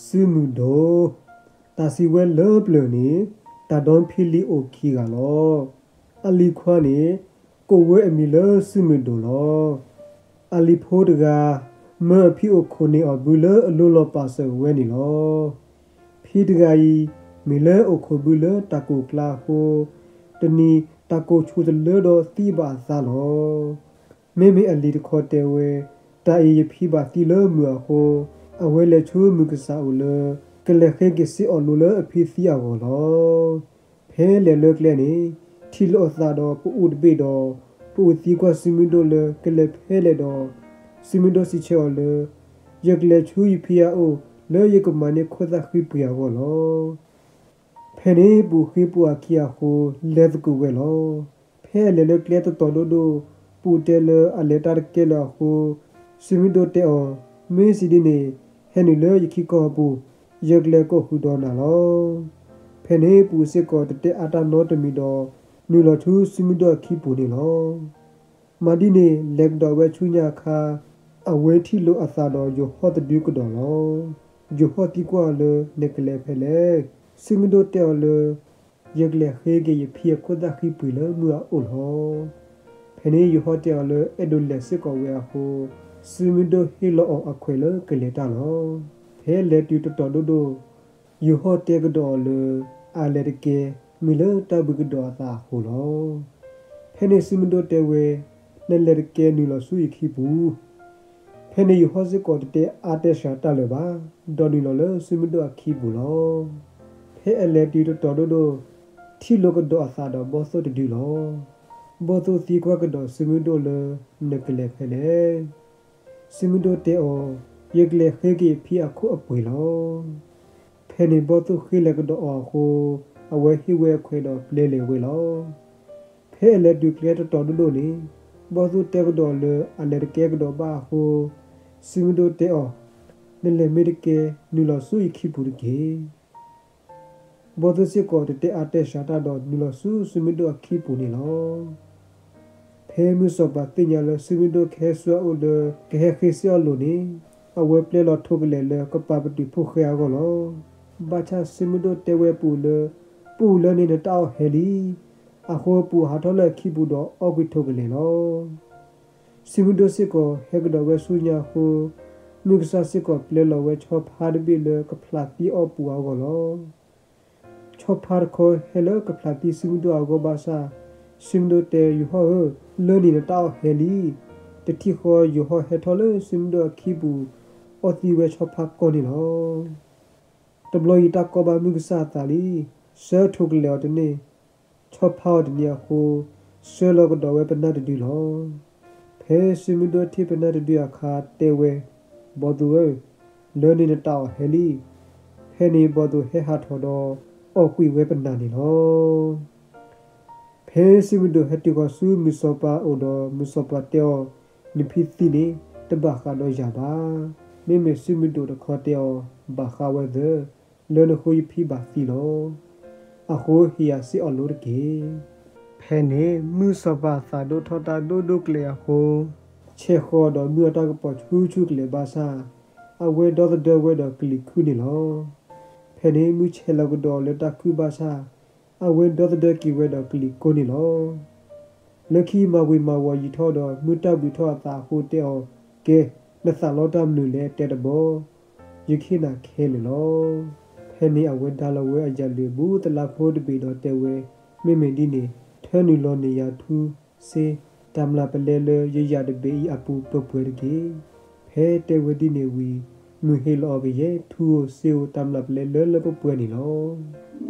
စုမုၢ်ဒိၣ်, တၢ်စံးဝဲလၢပျၢၤန့ၣ် တၢ်ဒီဖံလံၤအိၣ်ခံဂၤလီၤ. အလံၤခွါန့ၣ် ကိးဝဲအမံၤလၢစုမုၢ်ဒိၣ်လီၤ. အလံၤဖိတဂၤ မၢအဖံအိၣ်ခိးန့ၢ်အီၤဘုလၢအလိၤလီၤပာ်စၢၤဝဲန့ၣ်လီၤ. ဖံတဂၤအံၤ မ့ၢ်လၢအိၣ်ခိးဘုလၢတၢ်ကိၢ်ကျါအဃိ တနံၤတၢ်ကိၢ်ဆူၣ်တလၢဒီးသံဘၣ်အသးလီၤ. မ့မ့ၢ်အလံၤတခီတဲဝဲ, တၢ်အံၤယဖံဘၣ်သံလၢမုၢ်အဃိ အဝဲလဲၤဆူမုၢ်ကစၢ်အိၣ်လၢ ကလဲၤဃ့က့ၤစ့အီၣ်လိၤလၢအဖံသံအဂီၢ်လီၤ. ဖဲလဲၤလၢကျဲန့ၣ် ထံၣ်လိာ်အသးဒီးပအူတဘ့ၣ်ဒီး ပအူသံကွၢ်စုမုၢ်ဒိၣ်လၢကလဲၤဖဲလဲၣ်ဒီး စုမုၢ်ဒိၣ်စံးဆၢအီၤလၢ ယကလဲၤဆူယဖံအအိၣ်လၢယကမၤန့ၢ်ခိၣ်သၣ်ဃံပှ့ၤအဂီၢ်လီၤ. ဖဲန့ၣ်ပအူဃ့ပအူအခံအဃိ လဲၤသကိးဝဲလီၤ. ဖဲအလဲၤလၢကျဲတတီၤဒိၣ်ဒိၣ် ပအူတဲလၢအလဲၤတၢ်တကဲလၢၤအဃိ စုမုၢ်ဒိၣ်တဲအီၤ, မ့ၢ်စံးဒ်န့ၣ် ဟဲနုာ်လၢယခံကီၢ်အပူၤ, ယကလဲၤကိးဃုာ်ဒီးနၤလီၤ. ဖဲန့ၣ်ပအူစ့ၢ်ကီးတတဲအါတၢ်နီတမံၤဒီး နုာ်လီၤဆူစုမုၢ်ဒိၣ်အခံပူၤန့ၣ်လီၤ. မၤဒ်န့ၣ် လဲၤကဒီးဝဲဆူညါအခါ အဝဲထံၣ်လိာ်အသးဒီးယိၤဟီၣ်တဒုကဒီးလီၤ. ယိၤဟီၣ်သံကွၢ်အီၤလၢ နကလဲၤဖဲလဲၣ်. စုမုၢ်ဒိၣ်တဲအီၤလၢ ယကလဲၤဃ့က့ၤယဖံအခိၣ်သၣ်ဃံပှ့ၤလၢမုၢ်အအိၣ်လီၤ. ဖဲန့ၣ်ယိၤဟီၣ်တဲအီၤလၢ အဲၣ်ဒိးလဲၤစ့ၢ်ကီးဝဲအဃိ စုမုၢ်ဒိၣ်ဟ့ၣ်လီၤအီၤအခွဲးလၢကလဲၤတၢ်လီၤ. ဖဲလဲၤတုၤတတီၤဒိၣ်ဒိၣ် ယိၤဟီၣ်တဲကဒီးအီၤလၢ အလဲၤတကဲ မ့ၢ်လၢတၢ်ဘှံးကဒီးအသးအဃိလီၤ. ဖဲန့ၣ်စုမုၢ်ဒိၣ်တဲဝဲ, နလဲၤတကဲနုာ်လီၤဆူယခံပူၤ. ဖဲန့ၣ်ယိၤဟီၣ်စ့ၢ်ကီးတတဲအါတဲစှၤတၢ်လၢၤဘၣ်, ဒီးနုာ်လီၤလၢစုမုၢ်ဒိၣ်အခံပူၤလီၤ. ဖဲအလဲၤတုၤတတီၤဒိၣ်ဒိၣ် ထံၣ်လိာ်ကဒီးအသးဒီးဘီၣ်သိၣ်တဒုလီၤ. ဘီၣ်သိၣ်သံကွၢ်ကဒီးစုမုၢ်ဒိၣ်လၢ နကလဲၤဖဲလဲၣ်. စုမုၢ်ဒိၣ်တဲအီၤ, ယကလဲၤဃ့က့ၤဖံအခိၣ်အပှ့ၤလီၤ. ဖဲန့ၣ်ဘီၣ်သိၣ်ဃ့လဲၤကဒီးအီၤအဃိ အဝဲဟ့ၣ်ဝဲအခွဲးဒီးပျဲလဲၤဝဲလီၤ. ဖဲအလဲၤတုၤကျဲတတီၤဒိၣ်ဒိၣ်န့ၣ် ဘီၣ်သိၣ်တဲကဒီးလၢအလဲၤတကဲကဒီးဘၣ်အဃိ စုမုၢ်ဒိၣ်တဲအီၤ, နလဲၤမ့ၢ်တကဲ နုာ်လီၤဆူယခံပူၤတက့ၢ်. ဘီၣ်သိၣ်စ့ၢ်ကီးတတဲအါတဲစှၤတၢ်ဒီးနုာ်လီၤဆူစုမုၢ်ဒိၣ်အခံပူၤန့ၣ်လီၤ. ဖဲမုၢ်စီၤပၤသ့ၣ်ညါလၢစုမုၢ်ဒိၣ်ကဟဲဆူအအိၣ်လၢကဟဲဃ့စ့အီၣ်လိၤန့ၣ် အဝဲပျဲလီၤထိးကလဲာ်လၢကပာ်ပတုာ်ဖိၣ်ဃဲအဂီၢ်လီၤ. ဘၣ်ဆၣ်စုမုၢ်ဒိၣ်တဲဝဲပူၤလၢ ပူၤလၢန့ၣ်နတၢ်အီၣ်ဟဲလံ. အဃိပူၤဟးထီၣ်လၢအခံပူၤဒီးအီၣ်ကွံာ်ထိးကလဲာ်လီၤ. စုမုၢ်ဒိၣ်စ့ၢ်ကီးဟဲကဒီးဝဲဆူညါအဃိ မုၢ်ကစၢ်စ့ၢ်ကီးပျဲလီၤဝဲဆီဖါတဘ့ၣ်လၢကဖျးသံအီၣ်ပူၤအဂီၢ်လီၤ. ဆီဖါတခီဟဲလၢကဖျးသံစုမုၢ်ဒိၣ်အဂီၢ်ဘၣ်ဆၣ် စုမုၢ်ဒိၣ်တဲ ယိၤဟီၣ်ဧၢ, လၢန့ၣ်နတၢ်အီၣ်ဟဲလံ. တထံၣ်ဃီယိၤဟီၣ်ဟဲထီၣ်လၢစုမုၢ်ဒိၣ်အခံပူၤ အီၣ်သံဝဲဆီဖါကီၢ်န့ၣ်လီၤ. တဘျီအံၤတၢ်ကီဘၣ်မုၢ်ကစၢ်အသးလံ. ဆှၢထိးကလဲာ်အီၤတန့ၢ်, ဆီဖါအီၤတန့ၢ်အဃိ ဆှၢလီၤကဒီးဝဲပနၢ်တဒုလီၤ. ဖဲစုမုၢ်ဒိၣ်ထံၣ်ပနၢ်တဒုအခါတဲဝဲ, ဘီၣ်သိၣ်ဧၢ, လၢန့ၣ်နတၢ်အီၣ်ဟဲလံ. ဖဲန့ၣ်ဘီၣ်သိၣ်ဟဲဟးထီၣ်ဒီးအီၣ်ကွံာ်ဝဲပနၢ်န့ၣ်လီၤ. ဖဲစုမုၢ်ဒိၣ်ဟဲတုၤဃီၤဆူမုၢ်စီၤပၤအအိၣ်ဒီးမုၢ်စီၤပၤတဲအီၤ, နဖံသံန့ၣ် တဘၣ်ဃးဒီးယၤဘၣ်. မ့မ့ၢ်စုမုၢ်ဒိၣ်တခီတဲအီၤ, ဘၣ်ဃးဝဲသၢ, လၢနဃိယဖံဘၣ်သံလီၤ. အဃိဟ့ၣ်ယၤစ့အီၣ်လိၤတက့ၢ်. ဖဲန့ၣ်မုၢ်စီၤပၤသးဒိၣ်ထီၣ်တၢ်ဒိၣ်ဒိၣ်ကျဲၤအဃိ ဆဲးဃီၤဒီးမုၢ်အတၢ်ကပီၤဆူၣ်ဆူၣ်ကလဲာ်ဘၣ်ဆၣ် အဝဲဒီသဒၢဝဲဒီးကလံၤခုၣ်န့ၣ်လီၤ. ဖဲန့ၣ်မုၢ်ဆဲးလီၤကဒီးအီၤလၢတၢ်ခုၣ်ဘၣ်ဆၣ် အဝဲဒီသဒၢက့ၤဝဲဒီးကလံၤကိန့ၣ်လီၤ. လၢခံမၤဝံၤမၤဝီၤယံာ်ထီၣ်ဒီး မုၢ်တၢ်ဘှံးထီၣ်အသးအဃိတဲအီၤ, ကဲ, နသးလီတၢ်မနုၤလဲၣ်တဲတဘီ, ယကဟ့ၣ်နၤခဲလၢာ်လီၤ. ဖဲန့ၣ်အဝဲဒါလီၤဝဲအယၤလၢာ်ဘူးသလါဖိတဘ့ၣ်ဒီးတဲဝဲ, မ့မ့ၢ်ဒ်န့ၣ် ထၢနုာ်လီၤန့ၢ်ယၤထူစ့ တၢ်မျၢ်ပလဲလၢယယၤတဘ့ၣ်အံၤအပူၤပှဲၤပှဲၤတက့ၢ်. ဖဲတဲဝဲဒ်န့ၣ်ဝံၤ မုၢ်ဟ့ၣ်လီၤအီၤကယဲၢ်ထူဧိၤစ့ဧိၤတၢ်မျၢ်ပလဲလၢလၢပှဲၤပှဲၤန့ၣ်လီၤ.